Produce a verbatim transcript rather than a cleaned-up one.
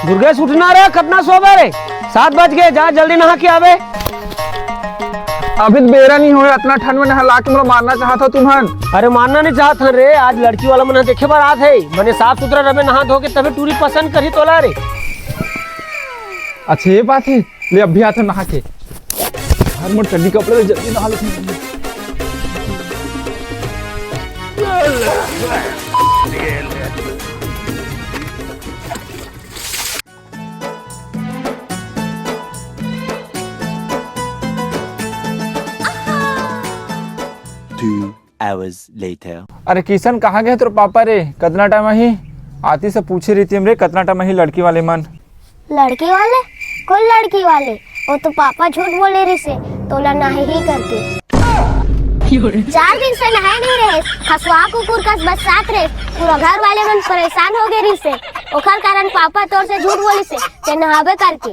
दुर्गेश, उठना रे, कतना सोबे रे? सात बज गे, जा जल्दी नहा के आबे। अभी तो बेरा नहीं होय, अतना ठंड में नहला के मोला मारना चाहत हो तुमन? अरे मारना नहीं चाहत हन रे, आज लड़की वाला मन ह देखे बर आत हे, बने साफ सुथरा रबे, नहा धो के तभे टूरी पसंद करही तोला रे। अच्छा ये बात है, ले अभी आत हो नहा के। हर मोर चड्डी कपड़े ले जल्दी नहा ले। Two hours later. अरे किशन, कहाँ गए तोर पापा रे? कतना टाइम आही? आती से पूछे रहितिस रे, कतना टाइम आही लड़की वाले मन? लड़की वाले? कोन लड़की वाले? वो तो पापा झूठ बोले रिहिसे, तोला नहाही करके। चार दिन से नहाए नहीं रहे, खसवा कुकुर कस बस्सात रहे, पूरा घर वाले मन परेशान हो गए रिहिसे। ओखर कारण पापा तोर से झूठ बोलिसे, ते नहाबे करके।